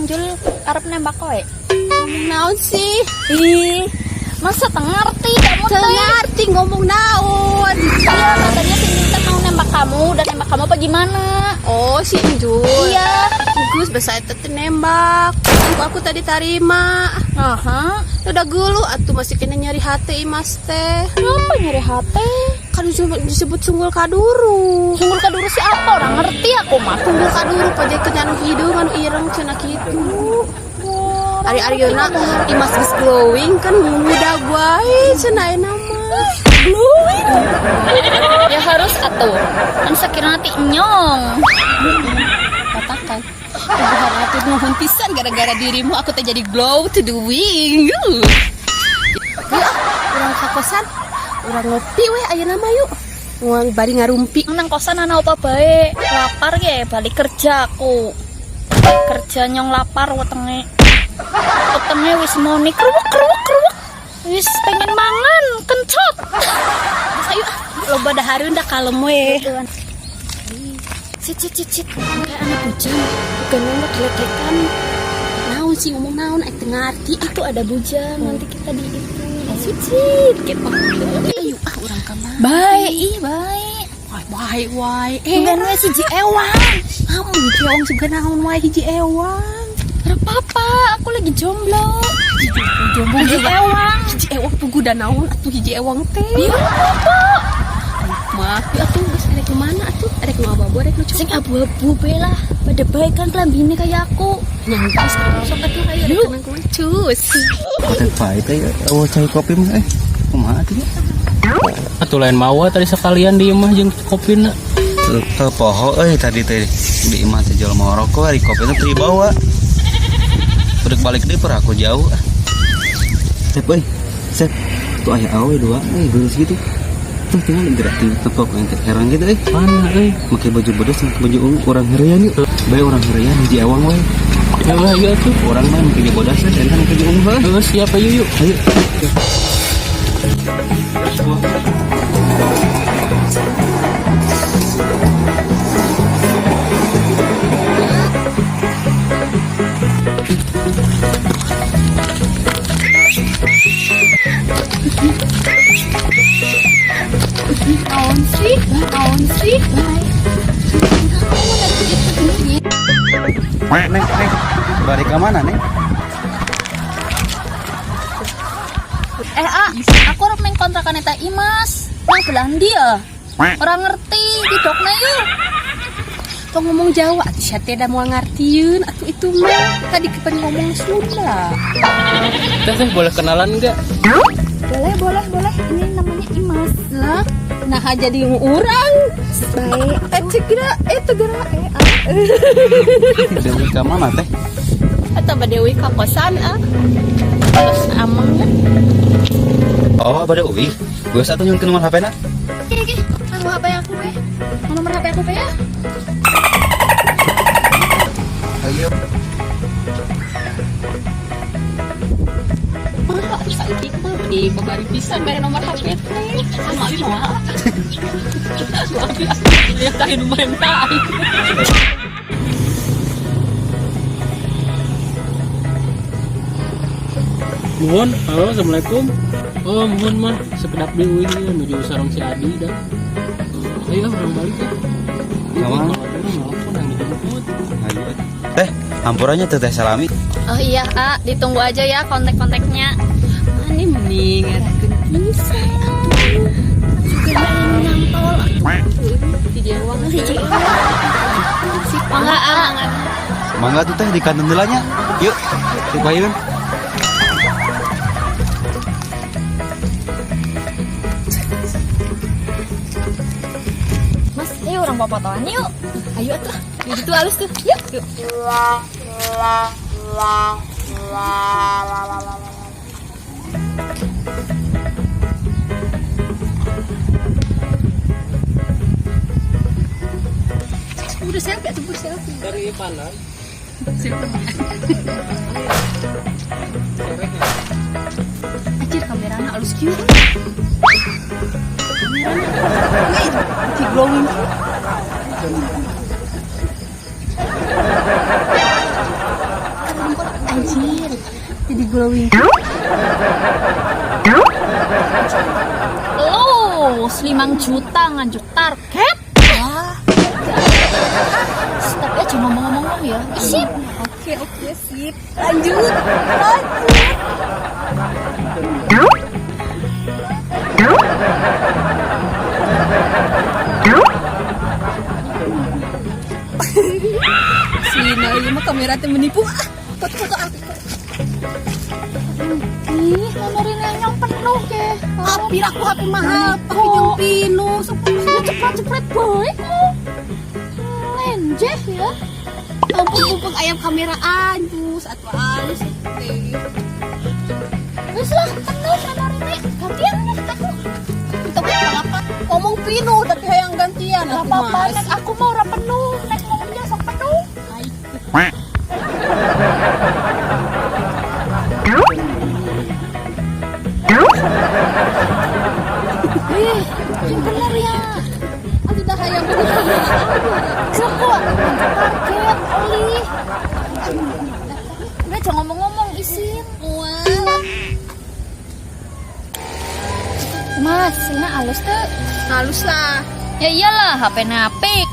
Injul arep nembak kowe. Ngomong naon sih? Ih, masa teu ngerti kamu Teu teh? ngerti ngomong naon. Iya, katanya si Injul teh mau nembak kamu, udah nembak kamu apa gimana? Oh, si Injul. Iya. Bagus, bahasa eta teh nembak. Aku tadi tarima. Aha. Udah geuluh atuh masih kena nyari hati Imas teh. Kenapa nyari hati? Kan disebut sunggul kaduru. Sunggul kaduru si apa? Orang ngerti aku mah. Sunggul kaduru pajakeun anu hideung anu ireng cenah kitu. Ari Ariona Imas geus glowing kan muda wae cenah ayeuna mah. Glowing. Ya harus atuh. Kan sakirana ti nyong. Katakan Tuhan atuh nuhun pisan gara-gara dirimu aku teh jadi glow to the wing. Yuk ah, urang ka kosan, urang ngopi we ayeuna mah yuk. Nguang bari ngarumpi. Nang kosan ana apa bae? Lapar ge balik kerja aku. Kerja nyong lapar wetenge. Wetenge wis moni kruwek kruwek kruwek. Wis pengen mangan, kencot. Terus ayo ah, loba dahareun da kalem we. Sit sit sit sit. Kayak anak bujang. Bukan ngomong diledekan. Naon sih ngomong naon aing teu ngarti. Itu ada bujang, nanti kita di itu. Sit sit gitu. Ayo ah urang ka mana? Baik, ih baik. Wae wae. Eh, Tungguan we siji ewang. kamu hiji ewang juga naon wae hiji ewang. Ora apa-apa, aku lagi jomblo. Jomblo Hiji ewang. Hiji ewang pugu da naon atuh hiji ewang teh. Iya, apa? Mah, ya atuh geus arek mana atuh? Arek nu abu-abu arek nu Sing coklat. abu-abu bae lah. Pada baik kan klambine kayak aku. Nyangkis sok atuh ayo Yuk. rek nang cus. Teh pahit teh eueuh cai kopi mah eh. Kumaha atuh nya? Atuh lain mawa tadi sekalian di imah jeung kopina. Teu poho euy tadi teh di imah teh jual mau rokok ari kopi teh dibawa. Balik balik deui per aku jauh ah. Sep euy. Sep. Tuh aya awe dua euy geus gitu. Tuh tinggal gerak di tepok yang teh herang gitu euy. Mana euy? Make baju bodas make baju ungu urang heureyan yuk. Bae urang heureyan hiji ewang we. Ya lah ieu atuh. Urang mah make bodas teh kan make ungu heuh. Heuh siap ayo yuk. Ayo. Naon sih? Naon sih? Neng, neng, balik ke mana, Neng? Eh, ah, aku arep neng kontrakan eta Imas. Nang belah ndi ya? Ora ngerti, didokna yuk. Tong ngomong Jawa atuh sia teh da moal ngartieun atuh itu mah. Tadi kepen ngomong Sunda. Teh teh boleh kenalan enggak? Boleh, boleh, boleh. Ini namanya Imas. Lah, nah jadi urang. Baik. Eh segera, eh tegera, eh ah. Dewi ke mana teh? Atau Dewi ka kosan ah. Terus ameng kan? Oh, pada uwi. Gue satu nyungkeun nomor HP na. Oke, oke. Nomor HP aku be. Nomor HP aku be ya. Ayo. Mah atuh saeutik mah di babari pisan mere nomor HP teh. Sama abi moal. Abi lihat tah nu menta. Nuhun, halo assalamualaikum. Oh, muhun mah sekedap di uing ieu nuju sareng si Adi dah. Ayo urang balik ya. Kemana? Kalau dulu nelpon yang dijemput. Ayo. Teh, hampurannya tuh teh salami. Oh iya, A, ditunggu aja ya kontak-kontaknya. Mane mending ngartikeun pisan atuh. Juga yang nyantol atuh. Hiji ewang Hiji ewang. Mangga, A. Mangga tuh teh di kantin heula nya. Yuk, dipayun. Mas, ayo orang popotoan yuk. Ayo atuh. Di situ halus tuh. Yuk, yuk. Udah selfie atuh, udah selfie. Dari mana? Selfie. Anjir kamerana alus kieu. Kamerana. Di glowing. Jadi glowing. Los, 5 juta nganjuk target. Wah. Tapi aja ngomong-ngomong ya. Isin. Oke, sip. Lanjut. Lanjut. Sina, ini mah kamera teh menipu. Ah, foto-foto aku. Ih, memorine nyong penuh ke. Hampir aku HP mahal, pakai jeung pinu, sok Ya cepet-cepet bae kok. Lenjeh ya. Mumpung ayam kamera anjus atau alus teh. Wis lah, penuh memorine. Gantian lah aku. Tapi apa? Ngomong pinu tapi hayang gantian. Gak apa-apa, nek aku mau ora penuh, nek ngomongnya sok penuh. Ih, yang bener ya. Aku dah hayang penuh kamera. Cukup, target, oli. Udah jangan ngomong-ngomong, isin. Wah. Mas, ini halus tuh. Halus lah. Ya iyalah, HP apik.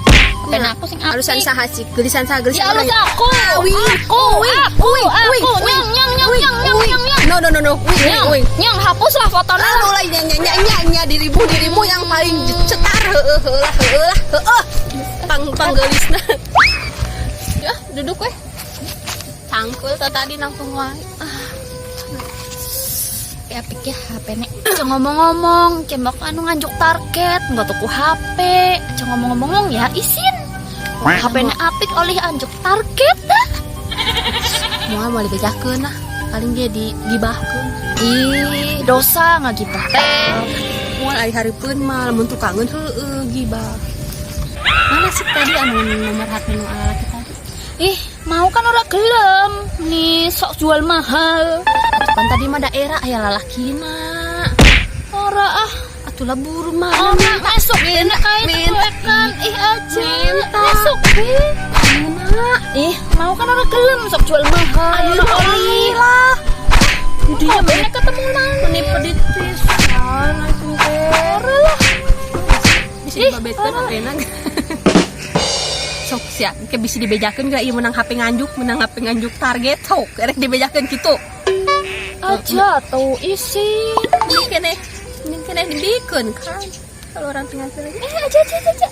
HP aku sing apik. Halusan saha sih? Geulisan saha geulisan. Ya halus aku. Wih, Aku, aku, aku. Nyong, nyong, nyong, nyong, nyong, nyong, nyong. No no no no. Wih, Nyong, wih. nyong, hapus lah fotonya. Anu lah nya nya nya nya nya dirimu dirimu yang paling cetar heueuh heueuh lah heueuh lah heueuh. Pang panggeulisna. Ya, duduk weh. Cangkul teh tadi nangtung wae. Ah. Apik ya HP nek. Jangan ngomong-ngomong, cembak anu nganjuk target, nggak tuku HP. Jangan ngomong-ngomong ya, isin. HP nek apik oleh anjuk target dah. Moal moal dibejakeun lah. Paling dia digibahkeun. Ih, dosa ngagibah teh. Moal ari hareupeun mah lamun tukangeun heueuh gibah. Mana sih tadi anu nomor HP nu lalaki tadi? Ih, mau kan ora gelem. Nih, sok jual mahal. Atuh kan tadi mah daerah aya lalakina. Ora ah. Atuh lah buru mah. Ora masuk Minta, kae minta. kan. Ih aja. Minta. Masuk be. Minta. Ih, mau kan ora gelem sok jual mahal. Ayo Oli. lah. Dia mana ketemu mana? Meni pedit pisan langsung teh. Ora lah. Bisa dibabetkeun HP-na. Sok sia, ke bisa dibejakeun geura ieu menang HP nganjuk, menang HP nganjuk target sok erek dibejakeun kitu. Aja tuh isi. Ini kene, ini kene dibikeun kan. Kalau orang tinggal lagi. Aja aja aja. Aja.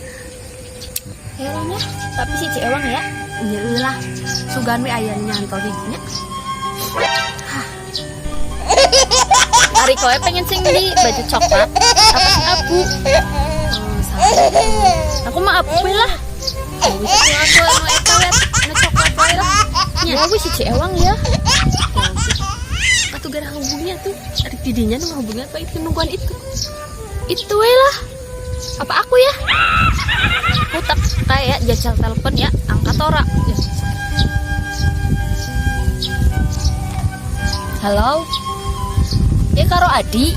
Heran ya, tapi si Cewang ya. Nya lah. Sugan we aya nyantol hijinya. Ari kowe pengen sing di baju coklat apa sing abu? Oh, salah. Aku mah abu lah. Oh, wis aku anu eta we anu coklat wae lah. Ya wis si Cewang ya. Atuh gara hubungnya tuh. Ari tidinya nu hubungnya apa itu nungguan itu. Itu we lah. Apa aku ya? Aku tak kayak jajal telepon ya, angkat ora. Ya, Halo. Ya karo Adi.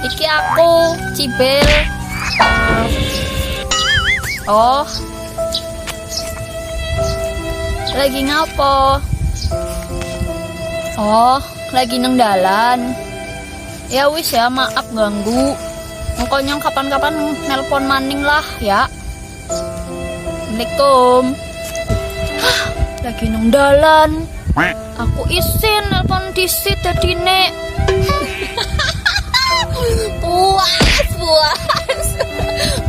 Iki aku, Cibel. Oh. Lagi ngapo? Oh, lagi neng dalan. Ya wis ya, maaf ganggu. Engko nyong kapan-kapan nelpon maning lah ya. Assalamualaikum. Hah, lagi neng dalan. Aku isin nelpon disit dadine. Puas, puas.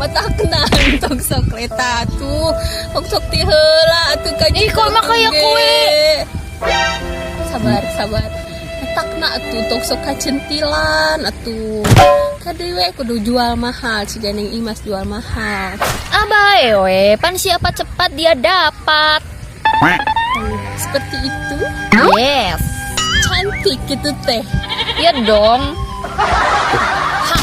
Mata nantong sok leta tuh. Sok sok ti heula atuh ka Ih, kok mah kayak kue. Sabar, sabar. Matakna atuh tong sok kacentilan atuh. Kade we kudu jual mahal, si Neng Imas jual mahal. Abae we, pan siapa cepat dia dapat. Seperti itu. Yes. Cantik gitu teh. Ya dong. Hah.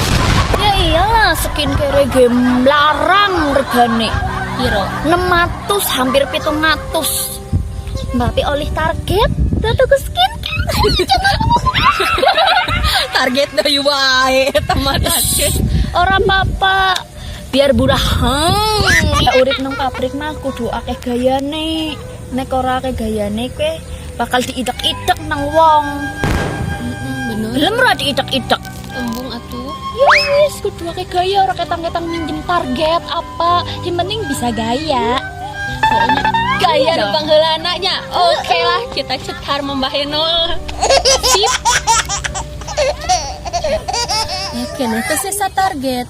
Ya iyalah skincare game larang regane. Piro? 600 hampir 700. Berarti oleh target tuku skincare. Target deui wae eta mah target. Ora apa-apa. Biar burah. Ya urip nang pabrik mah kudu akeh gayane. Nek ora akeh gayane kowe bakal diidek-idek nang wong. Bener. Gelem ora diidek-idek? Embung atuh. Ya wis, kudu akeh gaya, ora ketang-ketang minjem target apa. Yang penting bisa gaya. Pokoknya Gaya gaya nu dong. pangheulana nya. Oke lah, kita cetar membaheno. Sip. Ya kene teh sesa target.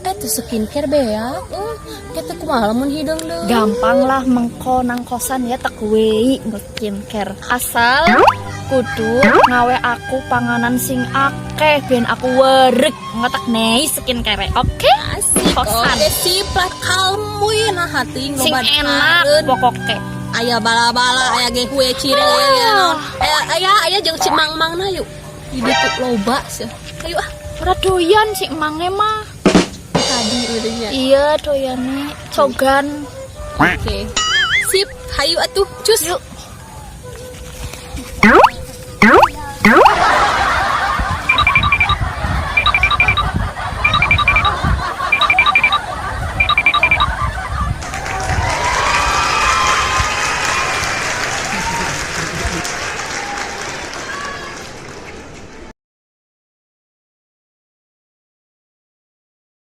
Eh tuh skincare beak. Kita kumaha lamun hideung deui? Gampang lah, mengko nang kosan ya tak wehi nggo skincare. Asal kudu ngawe aku panganan sing akeh ben aku wareg, engko tak nei skincare. Oke? Asik. Kosan. Oke, sip lah, kalem we nah hati. Sing enak pokoknya. Aya bala-bala, aya ge kue cireng, aya naon. Aya aya aya jeung si mang-mangna yuk. Di ditu loba sih. Ayo ah. Ora doyan si emange mah. Tadi udahnya. Iya, doyane cogan. Oke. Sip, hayu atuh, cus. Yuk.